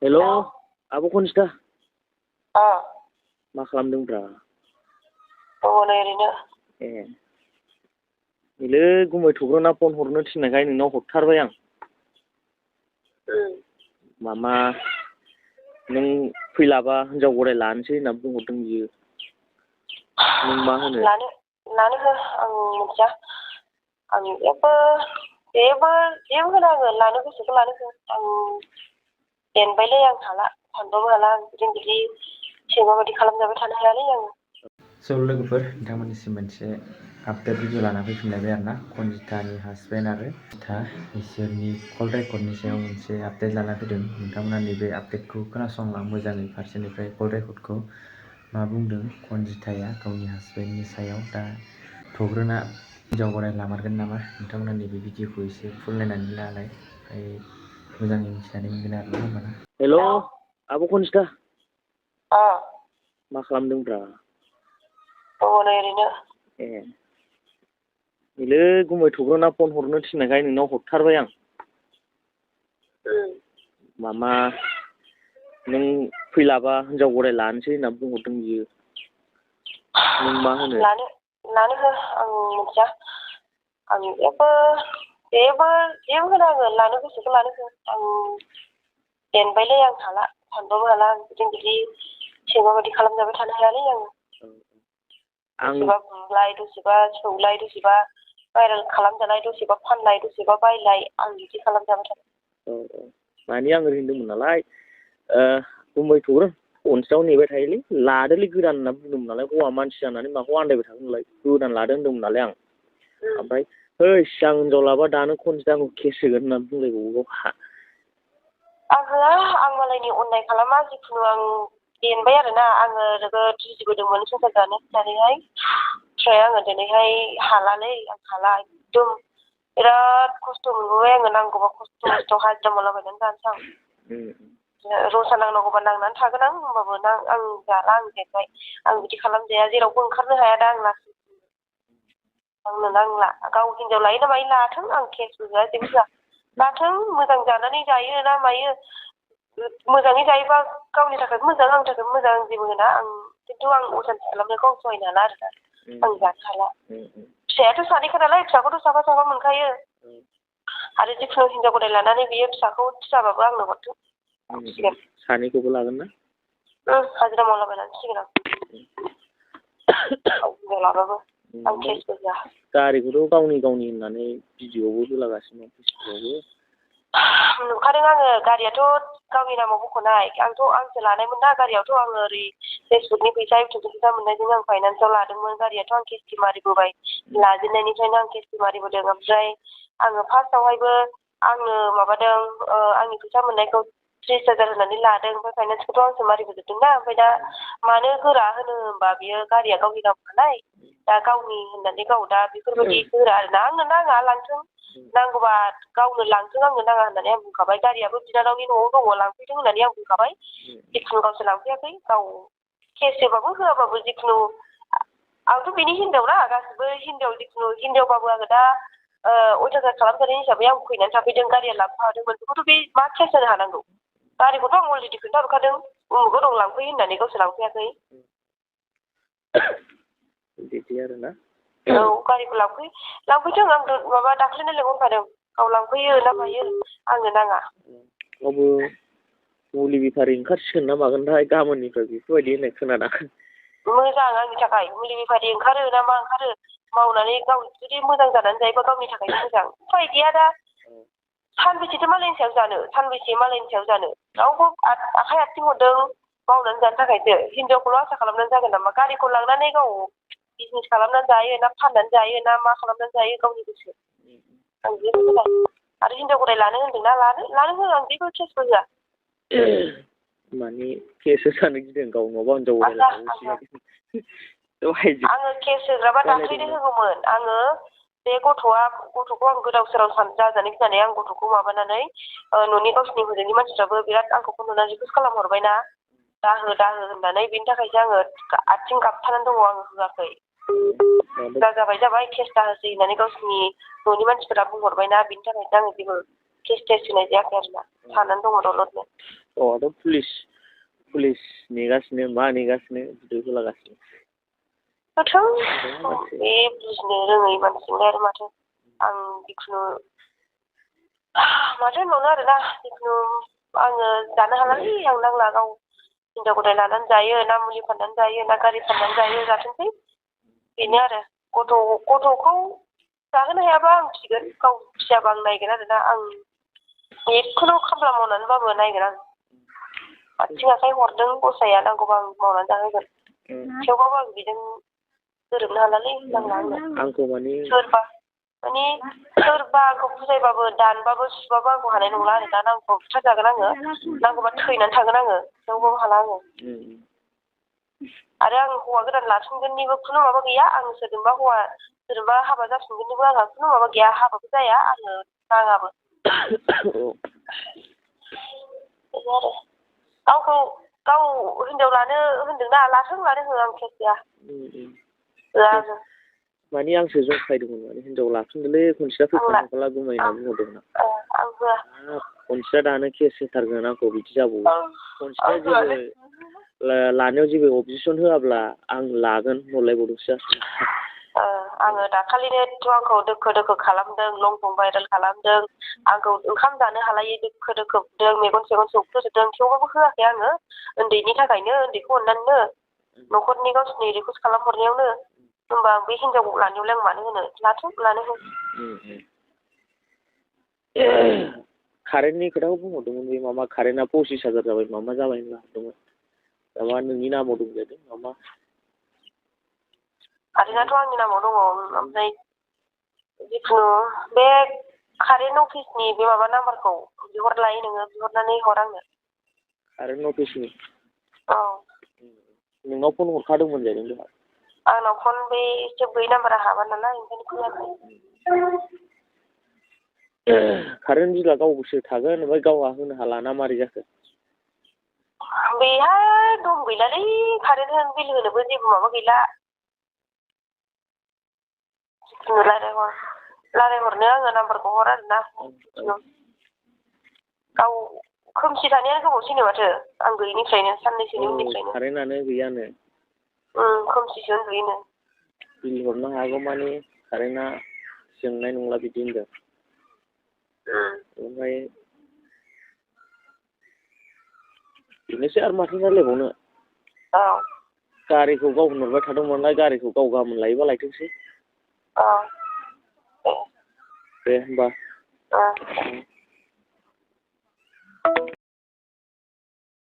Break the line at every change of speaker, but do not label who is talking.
हेल' आब' कनिष्का मा खालामदोंब्रा?
दङ नै ओरैनो।
ए नैलै गुमै थब्रना फन हरनो थिननायखाय नोंनाव हरथारबाय आं। मामा नों फैलाबा हिनजाव गराय लानोसै होनना बुंहरदों बियो। नों मा होनो?
लानो हो आं मिथिया। आं जेबो होना आङो लानो गोसोखौ लानो हो। आं जेनबायलै आं हाला सानबाबो हाला जों बिदि सैमा बायदि खालामजाबाय थानो हायालै आङो।
स' लोगोफोर नोंथांमोननिसिम मोनसे आपडेट भिडिअ लाना फैफिनलायबाय आरोना कनजितानि हासबेन्ड आरो बिथा बिसोरनि कल रेकर्डनि सायाव मोनसे आपडेट लाना फैदों। नोंथांमोना नैबे आपडेटखौ खोनासंला मोजाङै फारसेनिफ्राय कल रेकर्डखौ मा बुंदों कनजिताया गावनि हासबेन्डनि सायाव। दा थब्रना हिनजाव गराय लामारगोन नामा नोंथांमोना नैबे भिडिअखौ एसे फुल नायनानै लालाय ओमफ्राय मोजाङै मिथिनानै मोनगोन आरोना होमबाना।
हेल' आब' कनिष्का मा खालामदोंब्रा?
दङ नै ओरैनो।
ए नैलै गुमै थब्रना फन हरनो थिननायखाय नोंनाव हरथारबाय आं। मामा नों फैलाबा हिनजाव गराय लानोसै होनना बुंहरदों बियो। नों मा होनो?
लानो हो आं मिथिया। आं जेबो होना आङो लानो गोसोखौ लानो हो। आं जेनबायलै आं हाला सानबाबो हाला जों बिदि सैमा बायदि खालामजाबाय थानो हायालै आङो। दसेबा बुलाय दसेबा सौलाय दसेबा भाइरेल खालामजानाय दसेबा फानलाय दसेबा बायलाय आं बिदि खालामजाबाय थानो।
माने आं ओरै होनदोंमोन नालाय गुमै थब्रन खनसेयाव नेबाय थायोलै लादोलै गोदान होनना बुंदोंमोन नालाय हौवा मानसि जानानै माखौ आन्दायबाय थागोन नोंलाय गोदान लादो होनदोंमोन नालाय आं। ओमफ्राय हैस आं हिनजाव लाबा दानो कनजिताखौ केस होगोन होननानै बुंलायबावो गावहा।
आं होआ आं मालायनि अननाय खालामा जिखुनु आं जेनबाय आरोना आङो नोगोद जुजिबोदोंमोन संसार जानो होननानैहाय ओमफ्राय आङो दिनैहाय हालालै आं हाला एकदम बिराद खस्थ' मोनबोबाय आङो नांगौबा खस्थ' हाजिरा मावलाबायनानै जानोसै आं। रसा नांनांगौबा नांनानै थागोन आं होमबाबो आं जाला आं जेनबाय आं बिदि खालामजाया जेरावबो ओंखारनो हाया दा आं आंनो नांला गाव हिनजाव लायो ना मायो लाथों आं केसबो होआ जेबो होआ लाथों मोजां जानानै जायो ना मायो मोजाङै जायोबा गावनि थाखायबो मोजां आंनि थाखायबो मोजां आं जेबो होना आं खिन्थु आं असान्थि खालामनायखौ आं सहायनो हाला आरोना आं जानो हाला। फिसायाथ' सानैखा नालाय फिसाखौथ' साफा साफा मोनखायो आरो जिखुनु हिनजाव गोदान लानानै बियो फिसाखौ फिसाबाबो आंनो हरथों फिसिगोन।
सानैखौबो लागोन ना?
हाजिरा मावलाबायनानै फिसिगोन आं हिनजाव लाबाबो आं केसबो होआ।
गारिखौथ' गावनि होननानै भिडिअ'आवबो होलागासिनो दं फेसबुकआवबो।
नुखादों आङो गारियाथ' गावनि नामाव बख'नाय आंसो लानायमोन ना गारियावथ' आङो ओरै फेसबुकनि फैसा इउटुबनि फैसा मोननायजों आं फाइनान्सआव लादोंमोन गारियाथ' आं किस्ति मारिबोबाय लाजेननायनिफ्रायनो आं किस्ति मारिबोदों ओमफ्राय आङो फार्स्टआवहायबो आंनो माबादों आंनि फैसा मोननायखौ 30,000 होनानै लादों ओमफ्राय फाइनान्सखौथ' आंसो मारिबोजोबदों ना ओमफ्राय दा मानो गोरा होनो होनबा बियो गारिया गावनि नाम नालाय दा गावनि होननानै गाव दा बेफोरबायदि गोरा आरोना आंनो नाङा लांथों नांगौबा गावनो लांथों आंनो नाङा होननानै आं बुंखाबाय गारियाबो बिनानावनि न'आव दङ लांफैथों होननानै आं बुंखाबाय जिखुनु गावसो लांफैयाखै गाव केस होबाबो होआबाबो जिखुनु आंथ' बेनि हिनजाव ना गासिबो हिनजाव जिखुनु हिनजावबाबो आङो दा अयथासार खालामजानाय हिसाबै आं फैनानै थाफैदों गारिया लांफादोंमोन बेखौथ' बे मा केस होनो हानांगौ गारिखौथ' आं अलरेडि खोन्थाहरखादों उमुगाव दं लांफैयो होननानै गावसो लांफैयाखै।
बिदि आरोना?
औ गारिखौ लांफैथों आं माबा दाख्लैनो लिंहरखादों गाव लांफैयो ना मायो आंनो नाङा।
गावबो मुलि बेफारि ओंखारसिगोन ना मागोनथाय गाबोननिफ्राय बेफोरबायदि होननाय खोनादां।
मोजां आंनि थाखाय मुलि बेफारि ओंखारो ना मा ओंखारो मावनानै गाव जुदि मोजां जानानै जायोबा गावनि थाखायनो मोजां उफाय गैया दा सानबेसेथो मालायनि सायाव जानो सानबेसे मालायनि सायाव जानो रावबो आखाइ आथिं हरदों मावनानै जानो थाखायसो हिनजावखौल' आसा खालामनानै जागोन नामा गारिखौ लांनानै गाव बिजनेस खालामनानै जायो ना फाननानै जायो ना मा खालामनानै जायो गावनि गोसो आं जेबो होना आरो हिनजाव गोदान लानो होनदोंना लानो हो आं जेबो केसबो होआ।
माने केससो जानो गिदों गाव नङाबा हिनजाव गोदान
आङो केस होग्राबा दाख्लैनो होगौमोन आङो बे गथ'खौ आं गोदाव सोराव जाजानो गिनानै आं गथ'खौ माबानानै न'नि गावसिनि हजोंनि मानसिफ्राबो बिराद आंखौ फन हरनानै रिकुवेस्ट खालामहरबायना दाहो होननानै बेनि थाखायसो आङो आथिं गाबथानानै दङ आङो होआखै जाबाय केस दाहोसै होननानै गावसिनि न'नि मानसिफोरा बुंहरबायना बिनि थाखायसो आङो जेबो केस टेस्ट होनाय जायाखै आरोना थानानै दङ दलदनो।
गावहाथ' पुलिस नेगासिनो मा नेगासिनो भिडिअ होलागासिनो।
होथों बे बुजिनो रोङै मानसिजोंलाय आरो माथो आं जिखुनु माथो होनबावनो आरोना जिखुनु आङो जानो हालालै आं नांला गाव हिनजाव गथाय लानानै जायो ना मुलि फाननानै जायो ना गारि फाननानै जायो जाथोंसै बेनो आरो गथ'खौ जाहोनो हायाबा आं फिगोन गाव फियाबा आं नायगोन आरोना आं जिखुनु खामला मावनानैबाबो नायगोन आं आथिं आखाइ हरदों गसाया नांगौबा आं मावनानै जाहोगोन थेवबाबो आं बेजों गोरोबनो हालालै नांला
आंखौ
सोरबा आंखौ बुजायबाबो दानबाबो सुबाबो आंखौ हानाय नंला आरो दा नांगौबा बुथारजागोन आङो नांगौबा थैनानै थागोन आङो थेवबाबो हाला आङो आरो आं हौवा गोदान लाफिनगोननिबो खुनु माबा गैया आं सोरजोंबा हाबा जाफिनगोननिबो आंहा खुनु माबा गैया हाबाबो जाया आङो नाङाबो बेनो आरो गाव हिनजाव लानो होनदोंना लाथों लानो हो आं केस गैया होआ आङो
माने आंसो जंखायदोंमोन माने हिनजाव लाफिनदोलै खनसिदा फैफिननो हाला गुमै होनना बुंहरदोंमोन
आं होआ
खनसिदा दानो केस होथारगोन आंखौ बिदि जाबावो खनसिदा जेबो लानायाव जेबो अबजेक्सन होआब्ला आं लागोन हरलायबावदोंसो
आङो दाखालिनोथ' आंखौ दोखो दोखो खालामदों लंथं भाइरेल खालामदों आंखौ ओंखाम जानो हालायै दोखो दोखो बुदों मेगन सेगन सौखोजोबदों थेवबाबो होआखै आङो उन्दैनि थाखायनो उन्दैखौ अननानैनो न'खरनि गावसिनि रिकुवेस्ट खालामहरनायावनो होमबा बे हिनजाव लानायावलाय आं मानो होनो लाथों लानो हो
कारेन्टनि खोथाखौ बुंहरदोंमोन बे माबा कारेन्टआ 25,000 जाबाय माबा जाबाय होनना हरदोंमोन माबा नोंनि नामाव दंजादों माबा
कारेन्टआथ' आंनि नामाव दङ ओमफ्राय जिखुनु बे कारेन्ट अफिसनि बे माबा नाम्बारखौ बिहरलाय नोङो बिहरनानै हर आंनो
कारेन्ट अफिसनि
औ
नोंनाव फन हरखादोंमोन जाहैदों जोंहा
आंनाव फन बे सेब गैयि नाम्बारा हाबा नालाय ओंखायनो खोनायाखै
कारेन्ट बिला गावसो थागोन ओमफ्राय गावहा होनो हाला ना मारै जाखो
बेहा दम गैलालै कारेन्ट बिल होनोबो जेबो माबा गैला जिखुनु रायज्लायहरनो आङो नाम्बारखौ हर आरोना गाव खोमसि थानायानो गोबावसैनो माथो आं गैयिनिफ्रायनो साननैसोनि उननिफ्रायनो
कारेन्टआनो गैयानो
खोमसिसो उन्दुयोनो
बिल हरनो हागौ माने कारेन्टआ जोंनाय नंला बिदि होनदों ओमफ्राय बेनोसै आरो माथो रायलायबावनो गारिखौ गाव होनहरबाय थादोंमोनलाय गारिखौ गाव गाबोन लायोबा लायथोंसै दे होमबा